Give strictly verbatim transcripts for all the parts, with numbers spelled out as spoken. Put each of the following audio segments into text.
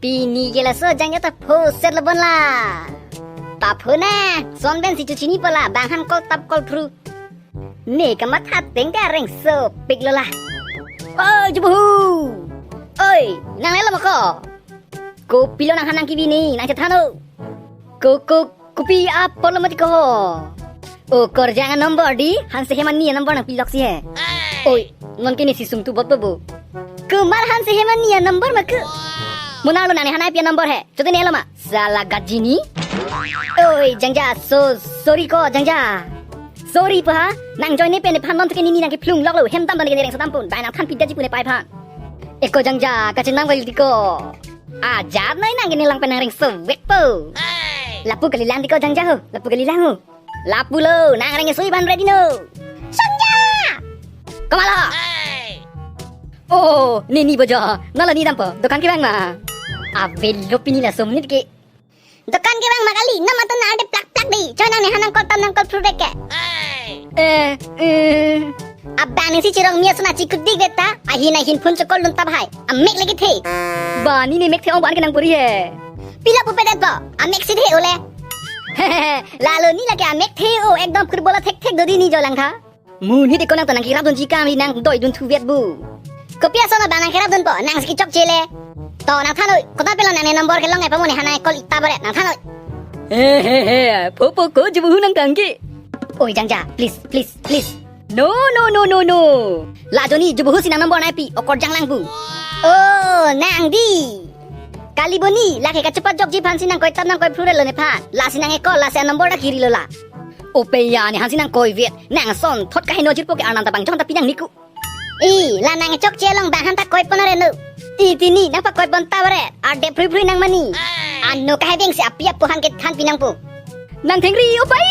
Pini ke laso jangja ta phoset lo bon la. Ta pho na, son pen si chu chini po la, bang han call tap call phru. Ne kamatha teng ta rengso pik lo la. Oi, jubuhu. Oi, nang lelo ma ko. Kopilo nang han nangkebi ni, nang chethan o. Ko, ko, kopi apotlo mati ko ho. O, Korjang anumber di, Hanse Hem ani anumber nangpi lok si he. Oi, non ke ne si sungtu bot bo. Komat Hanse Hem ani anumber ma ke. Mo nang lo nang ne han nangpi anumber he. Chote ne lo ma. Sala gajini. Oi, jangja, so sorry ko, jangja. Sorry pa ha. Nang join ne pen nephan non ke nini nangkephlung lok lo. Hem dam dam ke ne rengso dam pon. Bai nangthanpi detji pu nepei aphan. Eko jangja, kachenam kali di ko. Ajat noi nang ke ne lang pen nang rengso vek po. Lapu kalilang di ko jangja ho. Lapu kalilang ho. Lapu lo, nang rengso iban ready no. Sangja! Komat lo? Oh, ne ni bojo. Nala ne dam po. Dokan kevang ma? Avelo pini laso monit ke. Dokan kevang ma kali, non maton na de plak plak di. Choi nang ne han nang call tap nang call phru dek ke. Eh, eh. Abang ne si chirong mia sona chikut dik beta. Ahin ahin phone chokol lun tap hai. Amek lagi the. Ba ne ne mek the ong ban ke nang puri he. Pila pupedet po. Amek si the ole. Lalo ne lake amek the o, ekdom kurbola thek thek do di ne jo langtha. Monit eko nang to nangkerap dunji kali nang doi dun thuvet bu. Kopi ason abang nangkerap dun po, nang si kechokche le. To nangthan oi, kota pelo nang ne number kelong e pamo ne han nang call tap re, nangthan oi. He he he, pho pho ko jubuhu nangthan ke. Oi jangja, please, please, please. No, no, no, no, no. La joni jubuhu si nang number nangpi, o Korjang lang bu. Oh, nang di. Kali bo ne, lake kachepajokji aphan si nang call tap nang call phru re lo nephan. Lasi nang e call, lasi anumber ta kiri lo la. O peya ne han si nang call vet. Nang son thot kaheno jirpo ke arnam ta bang jong ta pinang niku. I, la nang chokche along bang han ta call pon re no. I tini nang pa call pon ta re. Ade phrui phrui nang mani. Ano kaheveng si api apo han kethanpi nangpo. Nang thengri o pai.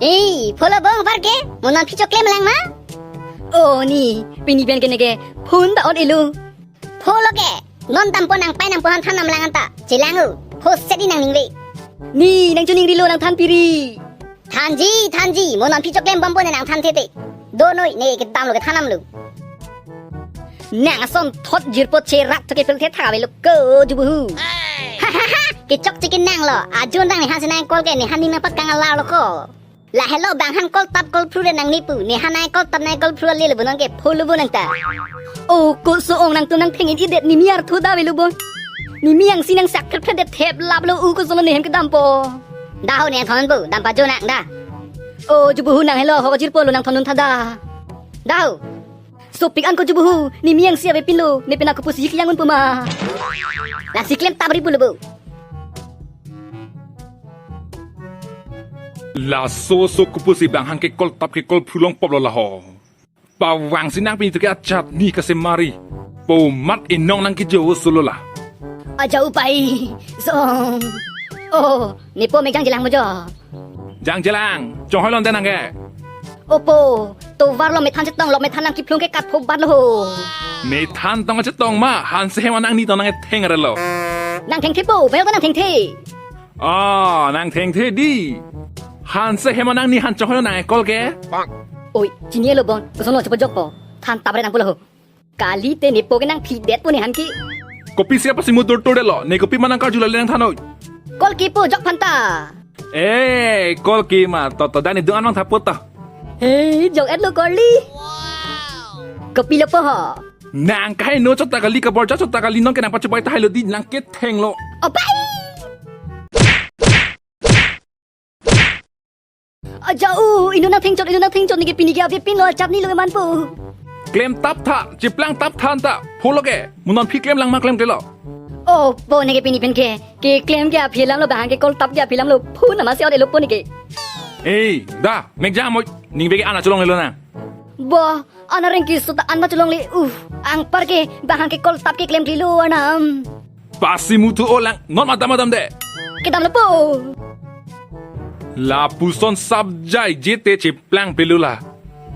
Ei, pho lo bong apar ke, mo nonphi choklem lang ma? O ne, pini pen ke ne ke, phone ta on elo. Pho lo ke, non dampo nang pai nangpo han than nam lang anta, chelang o, pho sedi nang ningve. Ne, nang chuning rilo nang thanpi ri. Thanji, thanji, mo nonphi choklem bompo ne nang than thete. Do noi, ne ke damlo ke than nam lo. Nang ason thot jirpo cherak to ke pelte tha avelo ko jubuhu. Ha ha ha, kechokche ke nang lo. Ajo nang ne han si nang call ke ne han ne nang pakang ala lo ko. Lahelo bang han call tap call phru re nang ne pu. Ne han nang call tap nang call phru le le bo nang ke pho lo bo nang ta. O koso ong nangtum nang theng-in idet ne mi arthu da avelo bo. Ne mi ang si nang sak phet phet det thep lap lo u koso lo ne hem kedampo. Da ho ne thon bo, dam pajo nang da. O jubuhu nang helo ho jirpo lo nang thon un tha da. Da ho. Sopik an ko jubuhu, ne mi ang si avepinlo, ne pena kopusi kiyang unpo ma. Lasi klem tap ri pulo bo. Laso so kopusi bang han ke call tap ke call phru long pop lo la ho. Pavang si nang pini to ke achat ne kasemari. Po mat inong nang kijo solo la. Aja upai, song. Oh, ne po mek jangjelang mo jo. Jangjelang, chonghoi lon te nang ke. Opo, tovar lo methan chetong lo methan nang kiphlung ke kat phobat lo ho. Methan tong chetong ma, Hanse Hem anang ne tong nang theng re lo. Nang thengthe po, bel ko nang thengthe. Ah, nang thengthe di. Hanse Hem anang ne han chonghoi lo nang call ke. Oi, chini lo bon, koson lo chepajok po. Than tap re nang pulo ho. Kali te ne po ke nang phi det po ne han ke. Kopi siapa si mutur tur det lo, ne kopi ma nang karju la le nang than noi. Call ke po jok phanta. Eh, call ke ma, to to da ne do an mang tha po to. He, jok et lo kali. Kopi lo po ho. Nang kaheno chot ta kali, kaborja chot ta kali, non ke nang pachebai tahai lo di, nang ketheng lo. Opai. Aja u, inut nang thengchot, inut nang thengchot ne ke pini ke avepinlo, achap ne lo eman po. Klem tap tha, cheplang tap tha anta, pho lo ke, mo nonphi klem lang ma klemkle lo. Oh, po ne ke pini pen ke, keklem ke aphi alam lo, bang han ke call tap ke aphi alam lo, phone nama se ot elo po ne ke. Ei, da, mek jam oi, ningve ke an cholongle lo nang. Bo, an areng keso ta an ma cholongle, uh, anpar ke, bang han ke call tap ke klemkle lo anam. Pasi muthu olang, non madam madam de. Kedam lo po. Lapuson sapjai jete cheplang pelo la.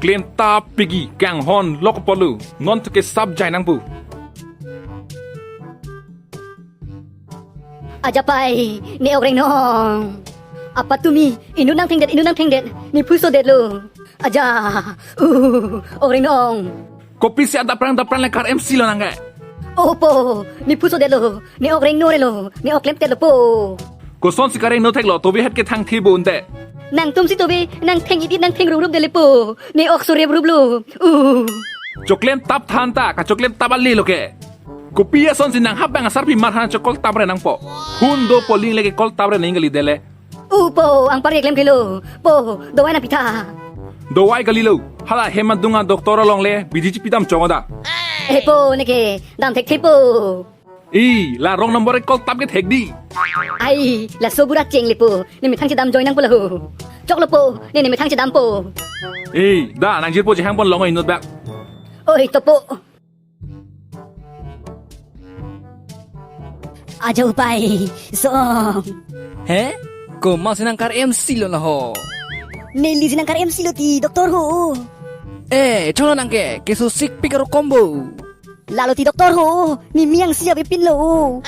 Klem tap pegi kanghon lok polo, non to ke sapjai nang pu. Aja pai, ne ok reng nong. Apatumi, inut nangthengdet, inut nangthengdet. Ne phu sodetlo. Aja. Uh, okreng nong. Kopisi adapprang dapprang le kar M C lo nangke. Opo, ne phu sodetlo. Ne okreng norelo. Ne ok klemtetlo po. Kosonsi kareng no theklo, tobi het ke thangthi bo unte. Nangtumsi tobi, nangtheng idit nangtheng ruprup detlepo. Ne ok sorep ruplo. Uh. Choklem tap than ta, kachoklem tap ale lo ke. Kopi asonsi nang hap bang asarpi mar han chokol tap re nangpo. Hun do poling leke kol tap re nang kali dele. Upo, angpar keklem kelo. Po, dawai nangpitha. Dawai kalilo. Hala hem adung a doctor along le bidi chipidam chongo da. Epo neke, dam thekthepo. I, la wrong number e kol tap ke thek di. Ai, laso bura chenglepo. Ne methang chedam join nangpo laho. Choklo po, ne ne methang chedampo. I, da nangjirpo chehang pon longo inut bak. Oi, topo. Aja upai, song. He? Komatsi nang kar M C lo na ho? Neli si nang kar M C lo ti, doctor ho. Eh, cholo nangke, keso sikpik aro combo. Lalo ti doctor ho, ne miyang si avepinlo.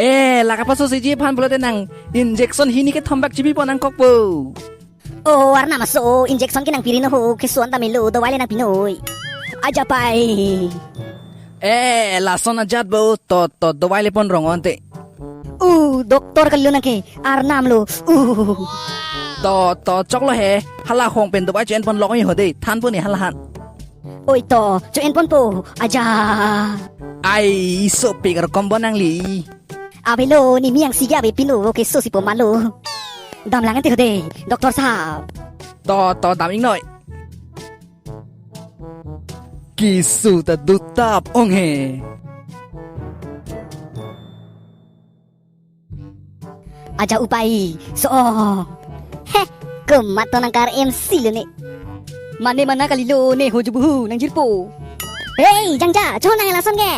Eh, la kapaso si ji phan pulote nang injection hini kethom bak chipipo nangkokpo. Oh, arnam aso, injection ke nangpiri no ho, keso-an ta melo, dawai le nangpinoi. Aja pai. Eh, lason ajat bo, to, to, dawai le pon rong ante. Uh, doctor kalilo nangke, arnam lo. Uh. To, to, choklo he, hala hong pen dawai cho-en pon lok ho de, thanpo ne hala han. Oi to, cho-en ponpo, aja. Ai, sopik aro combo nangli. Avelo, ne miyang si ke avepinlo, keso si po malo. Dam lang ante ho de, doctor sahab. To, to, dam ingnoi. Keso ta dotap ong he. Aja upai, song. He, komat to nang kar M C lo ne. Mane mana kalilo ne ho jubuhu nangjirpo. Hei, jangja, chonang lason ke.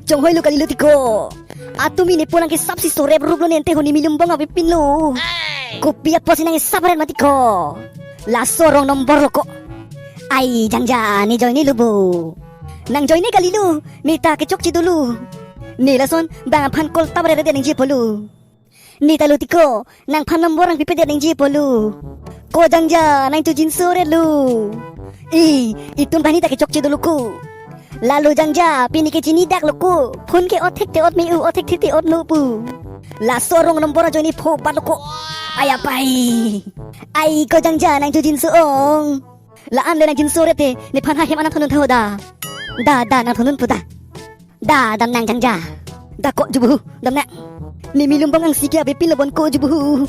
Chonghoi lo kalilo tiko. Atumi ne po nangke sapsi sorep ruplo ne ante ho ne milumbong avepinlo. Kopi apotsi nang sap ret mati ko. Laso wrong number lo ko. Ai jangja ne join ne lo bo. Nang join ne kalilo. Ne ta kechokche dolo. Ne lason bang aphan kol tap re re de nangji polo. Ne ta lo tiko, nangphan number nangpipedet nangji polo. Ko jangja, nang chojinso re lo. I, itum bani ta kechokche dolo ko. Lalo jangja, pini ke chini dak lo ko. Phone ke othek te ot me u, othek te ot no pu. Laso wrong number ajoine pho bat lo ko. Aya pai. Ai ko jangja, nang chojinso ong. La-an le nangjinso re te, nephan ha hem an nangthondun tha ho da. Da, da, nangthondunpo da. Da, dam nang jangja. Da ko jubuhu, dam nang. Ne milumbong angsi ke avepinlo bon ko jubuhu.